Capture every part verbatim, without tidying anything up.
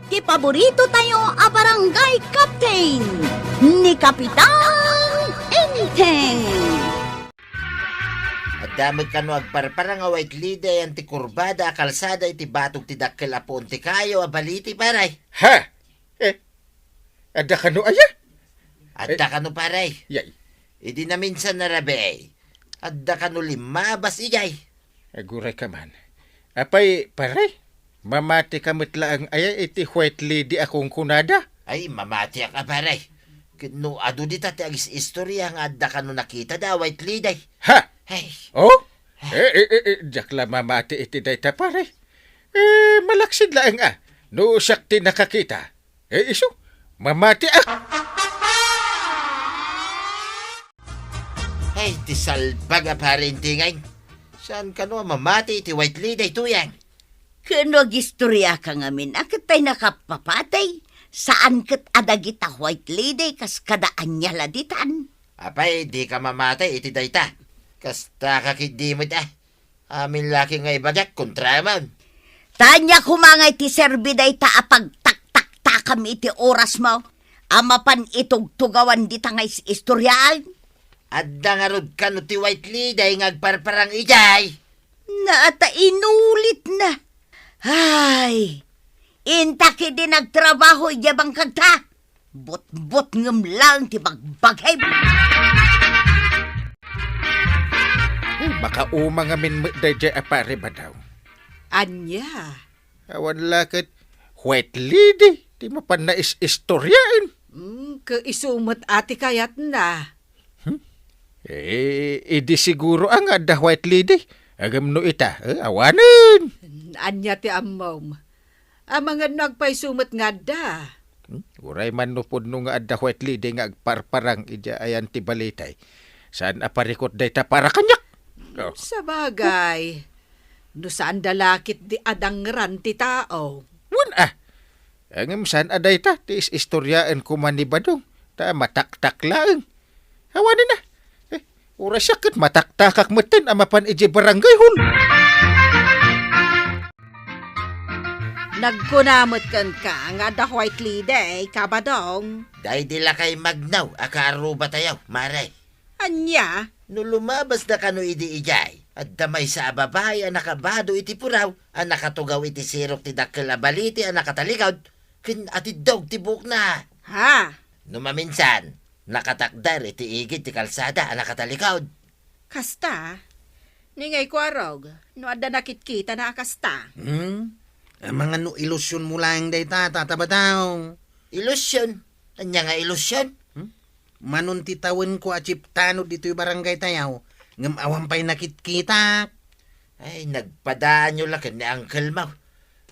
Ti paborito tayo a barangay captain, ni Kapitan Enteng. Adda met kano agparparang a White Lady ayan ti kurbada a kalsada iti batog ti dakkel a puon ti kayo a baliti, pare. Ha? Eh, adda kano aya? Adda Eh, kano, pare. Yay. Idi naminsan a rabii, adda kano limmabas idiay. Aguray ka man. Apay, pare? Mamati ka met laeng aya iti White Lady a kunkunada? Ay, mamatiak a, pare. Ket no adu dita ti agis-istorya nga adda kano nakitada a White Lady. Ha? Ay. Oh? Eh, eh, eh, eh, diak la mamati iti dayta, pare. Eh, malaksid laeng a. No siak ti nakakita. Eh, isu, mamatiak. Ay, ti salbag a pare Intingay. Saan kano a mamati iti White Lady daytoyen? Ken no agistoriaka ngamin a ket tay nakapapatay, saan ket a dagita White Lady kas kada ania la ditan. Apay, dika mamati iti dayta. Kasta ka ketdi met, ah. Amin la ket nga ibagak, kontraman. Ta ania koma nga iti serbi dayta a pagtaktaktakam iti orasmo a mapan itugtugawan dita nga is-istoriaan? Adda ngarud kano ti White Lady nga agparparang idiay? Naata inulitna. Ay, inta ketdi nagtrabaho idiay bangkagta. Butbot ngem laeng ti bagbagim. Ay, makauma ngamin met daydiay a pare Badaw. Ania? Awan la ket White Lady ti mapan nais-istoriaen. Mm, ket isu met a ti kayatna. Hmm? Eh, idi siguro a nga adda White Lady. Ngem no ita, eh, awanen. Ania ti ammom? Amangan no agpayso met nga adda. Hmm? Uray man no pudno nga adda White Lady nga agparparang idiay ayan ti baliti. Saan a parikut dayta para kaniak? Oh. Sabagay, no saan da la ketdi a dangran ti tao. Wen a. Ngem saan a dayta ti is-istoriaen koma ni Badong, ta mataktak laeng. Awanen a. Eh, uray siak ket mataktakak metten a mapan idiay barangay hall. Nagkuna met kenka nga adda White Lady, Kabadong. Daydi lakay magnaw a kaarrubatayo, mare. Ania? No lumabasda kano idi idiay, adda maysa a babai a nakabado iti puraw a nakatugaw iti sirok ti dakkel a baliti a nakatalikod ken atiddog ti buokna. Ha? No maminsan, nakatakder iti igid ti kalsada a nakatalikod. Kasta? Ni ngay Kuarog, no adda nakitkitana a kasta? Hmm? Amangan no ilusionmo laeng dayta, Tata Badaw. Ilusion? Ania nga ilusion? Hmm? Manon ti tawenko a chief tanod ditoy barangay tayo, ngem awan pay nakitkitak. Ay, nagpadaanyo la ken ni uncle mo.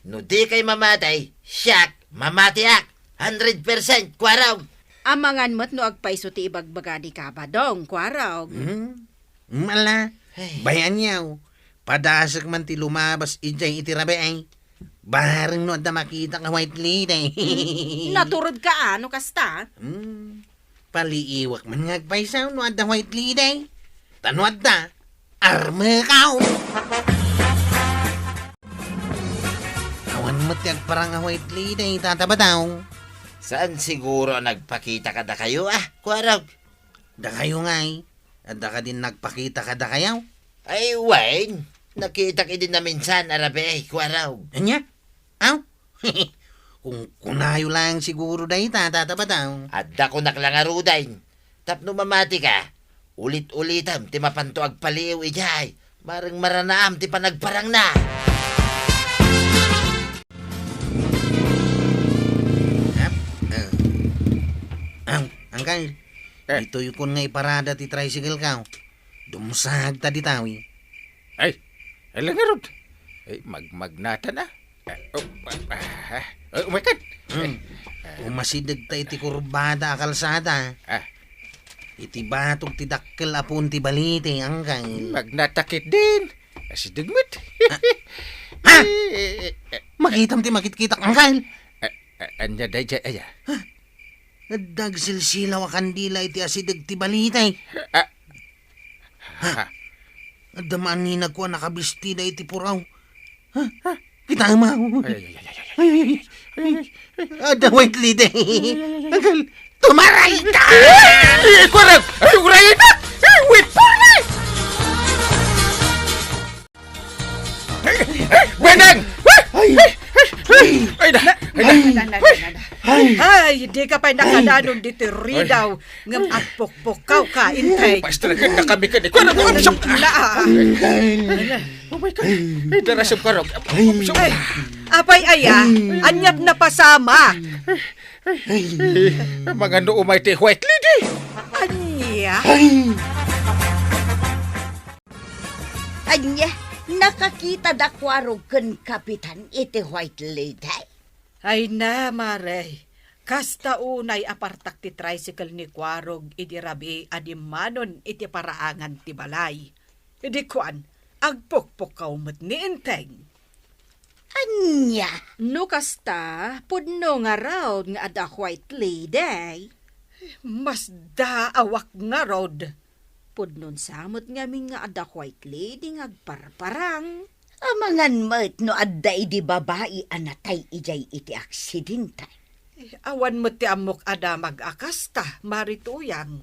No dikay mamati, siak, mamatiak. Hundred percent, Kuarog. Amangan met no agpayso ti ibagbaga ni Kabadong, Kuarog. Hmm? Mala, Ay. Bay-anyo, padasek man ti lumabas idiay iti rabii. Bareng no adda makita nga White Lady. Hmm, naturedka a no kasta? Hmm, paliiwak man nga agpayso no adda White Lady. Ta no adda, armekaw. Awan met ti agparang a White Lady, Tata Badaw. Saan siguro a nagpakita kadakayo, ah, Kuarog? Dakayo ngay, adda kadin nagpakita kadakayo? Ay, wen, nakitak idi naminsan a rabii, Kuarog. Ania? Aw? Kunkunayo laeng siguro dayta, Tata Badaw. Adda kunak la ngaruden. Tapno mamatika, ulit-ulitam ti mapanto agpaliiw idiay. Bareng maranaam ti panagparangna. Ap, eh. Aw, Angkal, Eh. Ditoy kon nga iparada ti tricycle ko. Dumsag ta ditawi. Ay, ala ngarud. Ay, magmagnatan a. Ah, oh, ah, ah, ah, umaykan. Hmm. Eh, ah. Umasideg ta iti kurbada a kalsada. Ah. Iti batog ti dakkel a puon ti baliti, Angkal. Magnatakit din. Asideg met. Ah. Ah! Eh, eh, eh, eh. Makitam ti makitkitak, Angkal. Ah, ah, ania daydiay aya? Huh? Adda agsilsilaw a kandila iti asideg ti baliti. Ah. Ha? Adda maaninag ko a nakabistida iti puraw. Ha? Kitaem a. Ay, ay, ay, ay, ay, ay. Ay, ay, ay. Ay, ay, ay. Adda White Lady. Angkel, tumaray ka! Ay, kuwarog! Ay, uray na! Ay, wait for me! Ay, ay, Benang! Ay! Ay! Ay! Ay! Ay! Ay! Ay! Ay! Ay! Ay, di ka pay nakadanon ditoy ridaw, ngem agpukpukawka, intay. Pastor, ken nakami ken, kuwarog, umsok! Na, ah. Ay! Oh my God! Ay, darasem, kuwarog. Ay! Ay! Apay aya, aniat napasamak? Ay! Mangano umay ti White Lady? Ania? Ay! Ania, nakakita da Kuwarog ken Kapitan iti White Lady? Ay na, Mare. Kasta unay a partak ti tricycle ni Kuwarog idi rabii a dimmanon iti paraangan ti balay. Idi kuan, agpukpukkaw met ni Enteng. Ania? No kasta, pudno ngarud nga adda White Lady. Masdaawak ngarud. Pudnon sa met ngamin nga adda White Lady nga agparparang. Amangan met no adda idi babai a natay idiay iti aksidente. Eh, awan met ti ammok a damag a kasta, Mari Tuyang.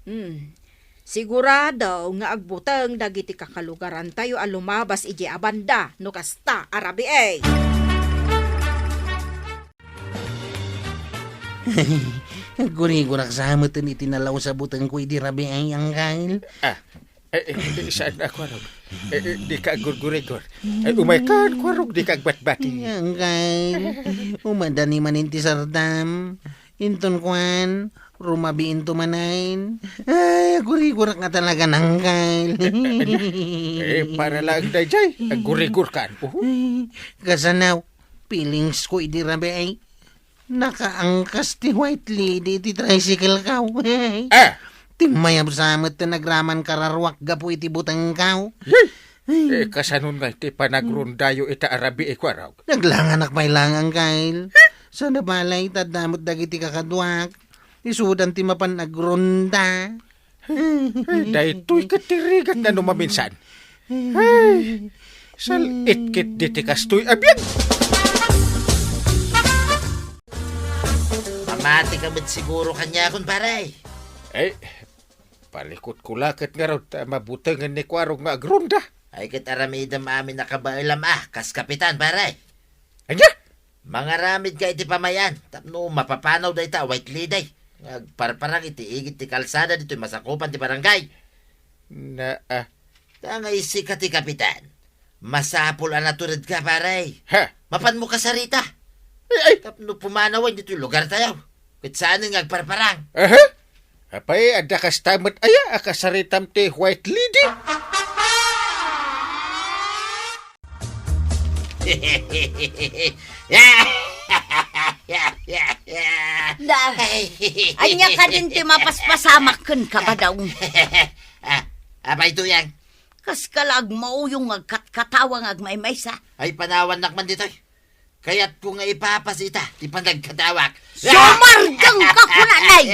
Hmm. Sigurado nga agbuteng dagiti kakalugarantayo a lumabas idiay a banda no kasta a rabii. Aggurigurak sa meten iti nalaus a butengko idi rabii, angkel. Ah, eh, eh, eh, saan a Kuwarog? Eh, eh, di ka aggurgurigur. Eh, umay kan, Kuwarog, di ka agbatbati. Angkel, umadani manen ti sardam. Inton kuan, rumabiinto manen. Ay, aggurigurak nga talaga, angkel. Eh, para lang dayjay, aggurigurkan. Uhu. Ay, kasano, feelings ko idi rabii. Nakaangkas ti White Lady iti tricycle ko. Ah! Timmayab sa met ti nagraman kararuak gapu iti butengko. Yay! Eh, kasanon nga iti panagrondayo ita a rabii, Kuwarog? Naglanganak pay lang, angkel. Sa nabalay, tadda met dagiti kakaduak. Isudan ti mapan agronda. Ay, daytoy ket ti rigat na no maminsan. Ay, sal-it ket diti kastoy a biag. Mamati ka met siguro kaniakon, pare. Ay, palikutko la ket ngarud ta mabutengen ni Kuwarog nga agronda. Ay, ket aramidem amin a kabaelam a kas kapitan, pare. Ania? Mangaramid ka iti pamayan tapno mapapanaw dayta a White Lady nga agparparang iti igid ti kalsada ditoy masakupan ti barangay. Na, ah. Ta nga isika ti kapitan, masapul a naturedka, pare. Ha? Mapanmo kasarita. Ay, ay. Tapno pumanawen ditoy lugartayo. Ket saanen nga agparparang. Aha. Apay, adda kasta met aya a kasaritam ti White Lady? Na, ania kadin ti mapaspasamak kenka, Badong? Ah, apay, Tuyang? Kaska la agmauyong nga agkatkatawa nga agmaymaysa. Ay, panawannak man ditoy. Kayatko nga ipapas ita ti panagkatawak. Sumardeng ka, kunanay!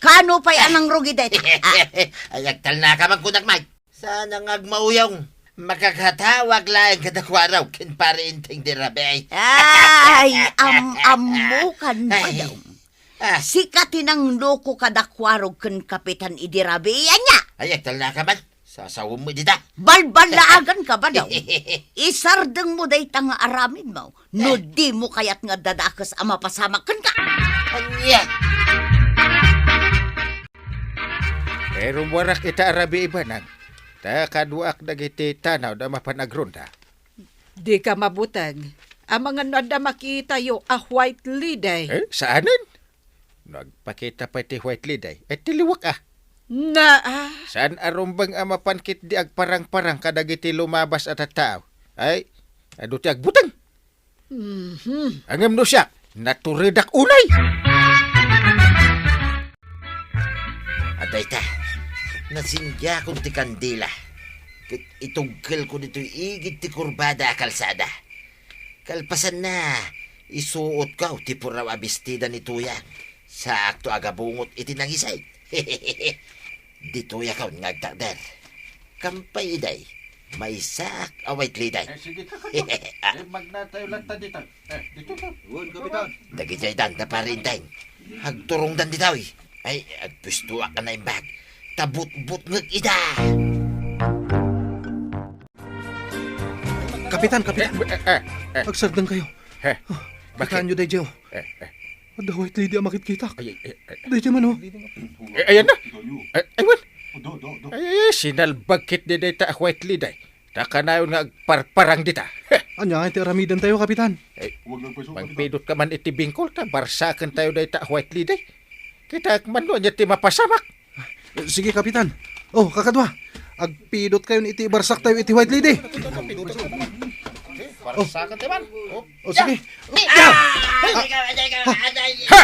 Kano pay a nangrugi dayta? Ah. Ay, agtalna ka man kunak, Mike. Saan nga agmauyong. Makaghatawag laeng kada Kuwarog ken Pare Enteng di rabii. Ay, am-ammo kan Ay. Badong. Ah. Sika ti nangloko kada Kuwarog ken Kapitan idi rabii, ania? Ay, agtalna ka man. Sasawem met dita. Balballaagan ka, Badong. Isardengmo dayta nga aramidmo. No Eh. dimo kayat nga dadakes a mapasamak kenka. Ania? Pero muarak ita a rabii, Badong. Ta kaduaak dagiti tanaw da mapan agronda. Dika mabuteng. Amangan no adda makitayo a White Lady. Eh, saanen? No agpakita pay ti White Lady, et ti liwak a. Na, ah. Saan a rumbeng a mapan ketdi agparangparang kadagiti lumabas a tattao? Ay, adu ti agbuteng. Mhm. Ngem no siak, naturedak unay. Adda ita, nasindiakon ti kandila, ket itugkelko ditoy igid ti kurbada a kalsada. Kalpasanna, isuotko ti puraw a bestida ni Tuyang. Saakto a gabungot iti nangisit. Ditoyakon nga agtakder. Kampay idiay, Maysaak a White Lady. Eh, sige, kakayo. Eh, magnatayo lang ta dito. Eh, dito, dito. Wen, Kapitan. Dagiti ay danda, Pare Enteng. Agturongdan ditoy. Ay, agpustuak a naimbag. Ta butbutngek ida. Kapitan, Kapitan. Eh, eh, eh, eh. Agsardengkayo. Eh, bakit? Kitaenyo daydiay, oh. Eh, eh. Adda White Lady a makitkitak. Ay, ay, ay, ay. Daydiay man, oh. Eh, ayan na. Eh, ay, wen. Ay, ay, ay, sinalbag ketdi dayta a White Lady. Ta kanayon nga agparparang dita. Ania nga iti aramidentayo, Kapitan? Eh, mangpidot ka man iti bingkol ta barsakentayo dayta a White Lady. Kitaek man no ania ti mapasamak. Eh, sige, Kapitan. Oh, kakadua. Agpidotkayon iti ibarsaktayo iti White Lady. Barsakan ti man. Oh. O, sige. Ah! Ay, ay, ay, ay, ay, Ha?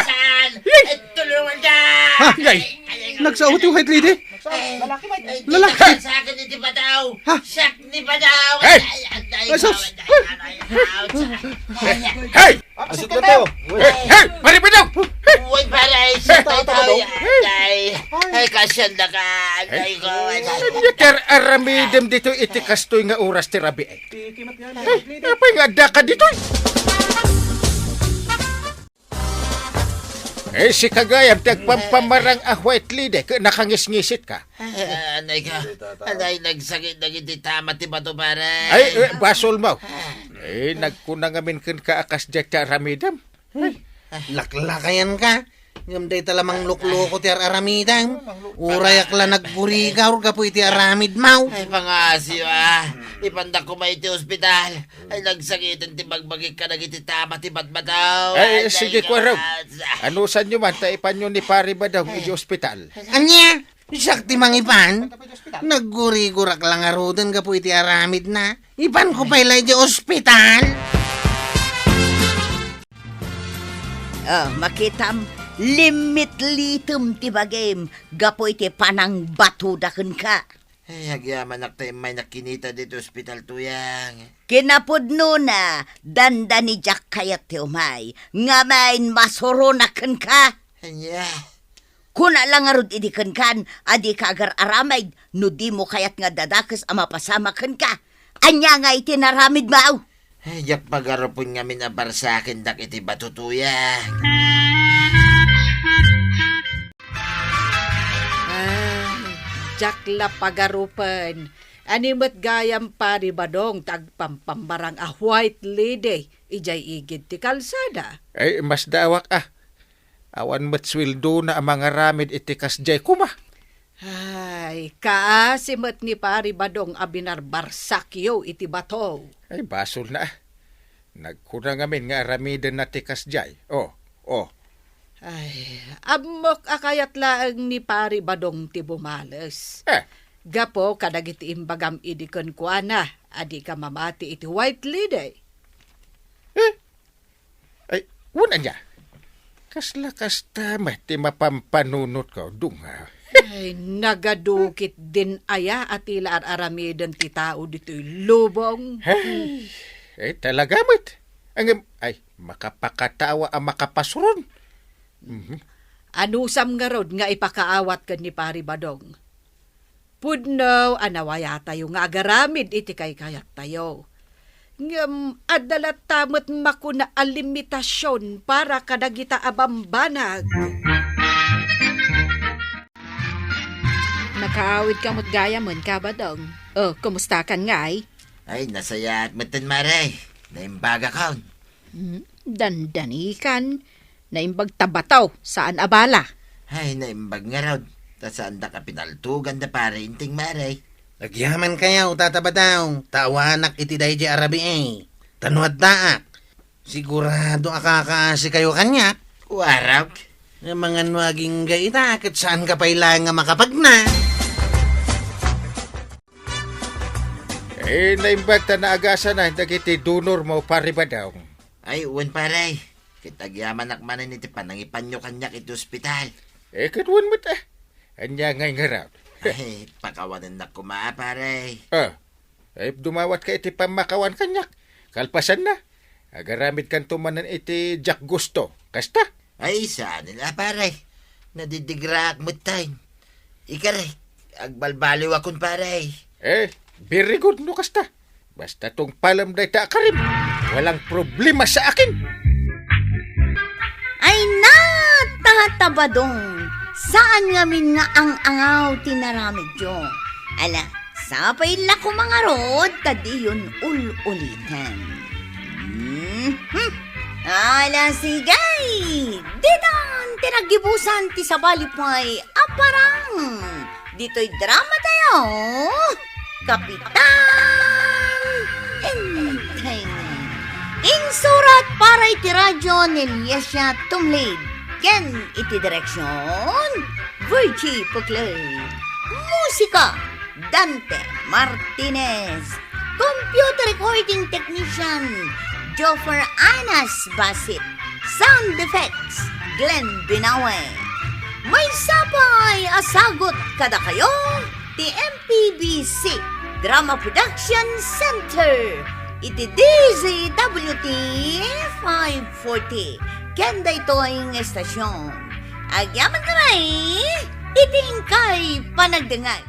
Tulungan ka! Ha? Ay, ay, ay, ay, Nagsao ti White Lady? Ay, Lalaki, Mike. Ay, Lalaki. Sa akin iti bataw. Ha? Siak ni bataw. Hey! Ay, ay, ay, Ay, sus! Ay, ay, ay, ay, ay, ay, ay, ay, Hey! Asukot tayo. Hey! Hey! Pare Badong! Uy, pare, ay, Hey! Tayo, tayo, tayo. Ay, ay, ay, kasyan na ka. Ay, ko, ay, ay. Ania ti ar-aramidem ditoy iti kastoy nga oras ti rabii? Ti kimat nga Hey! Apay nga adda ka ditoy? Eh, sika gayam ti agpampamarang a White Lady, ket nakangisngisit ka. Ah, anay ka. Anay, nagsakit dagiti tama ti bato, pare. Ay, eh, basolmo. Eh, nagkuna ngamin kenka a kasdiay ti aramidem. Laklakayan ka. Ngem dayta la manglukloko ti ar-aramidem. Urayak la naggurigaw gapu iti aramidmo. Ay, pangasio, ah. Ipandak koma iti ospital. Ay, nagsakiten ti bagbagik kadagiti tama ti batbataw. Ay, ay, sige, ay, kuwaraw. Anusanyo man, ta ipanyo ni Pare Badong iti ospital. Ania? Siak ti mangipan? Naggurigurak la ngaruden gapu iti aramidna. Ipanko pay la iti ospital. Oh, makitam, limitlitem ti bagim gapu iti panangbatoda kenka. Ay, agyamanak ta immaynak kinita ditoy ospital, Tuyang. Kinapudnona, dandani diak kayat ti umay, ngem masuronak kenka. Ania? Kuna la ngarud idi kenkan a dika agar-aramid no dimo kayat nga dadakes a mapasamak kenka. Ania ngay ti naramidmo? Ay, diak pagarupen ngamin a barsakendak iti bato, Tuyang. Ay, diak la pagarupen. Ania met gayam, Pare Badong, ti agpampamarang a White Lady idiay igid ti kalsada? Ay, masdaawak a. Awan met sueldona a mangaramid iti kasdiay koma. Ay, kaasi met ni Pare Badong a binarbarsakyo iti bato. Ay, basolna a. Nagkuna ngamin nga aramidenna ti kasdiay. Oh, oh. Ay, ammok a kayat laeng ni Pare Badong ti bumales. Eh. Gapu kadagiti imbagam idi kenkuana a dika mamati iti White Lady. Eh? Ay, wen ania? Kasla kasta met ti mapampanunotko, dunga. Ay, nagadukit din aya a ti la ar-aramiden ti tao ditoy lubong. Ay, ay, talaga met. Ngem, ay, makapakatawa a makapasuron. Mhm. Anusam ngarud nga ipakaawat ken ni Pare Badong? Pudno a nawayatayo nga agaramid iti kaykayattayo. Ngem adda latta met makuna a limitasion para kadagita a bambanag. Nakaawid ka met gayamen, Kabadong. O, kumustakan ngay? Ay, nasayaat metten, Mare. Naimbagakon. Hmm, dandanikan. Naimbag ta bato, saan a bala. Ay, naimbag ngarud. Ta saandak a pinaltugan da Pare Enteng, Mare. Agyamankayo, Tata Badong, ta awanak iti daydiay a rabii. Ta no addaak, sigurado a kakaasikayo kaniak. Warag. Amangan no agingga ita, ket saanka pay laeng a makapagna. Eh, naimbag ta naagasan dagiti donormo, Pare Badong. Ay, wen, pare. Ket agyamanak manen iti panangipanyo kaniak iti ospital. Eh, ket wen met, eh. Ania ngay ngarud? Ay, pakawanennak koma, pare. Ah, ay, dumawatka iti pammakawan kaniak. Kalpasanna, agaramidkanto manen iti diak gusto. Kasta? Ay, saanen a, pare. Nadidigraak metten. Ikari, agbalbaliwakon, pare. Eh, Very good no kasta. Basta tungpalem dayta a karim, walang problema sa akin. Ay, natatabadong, saan ngamin nga ang-angaw ti naramidyo. Ala, sapay la koma ngarud ta diyon ul-uliten. Mhm. Ala, sige! Ditan ti naggibusan ti sabali pay a parang. Ditoy drama tayo, Kapitan Enteng. Insurat para iti radyo ni Liesia Tumlid, ken iti direksyon, Virgie Puclay. Musika, Dante Martinez. Computer recording technician, Joffer Anas Basit. Sound effects, Glenn Binawe. Maysa pay a sagut kadakayo ti M P B C Drama Production Center iti D Z W T five forty. Ken daytoy nga estasyon, agyaman kami iti inkay panagdengngeg.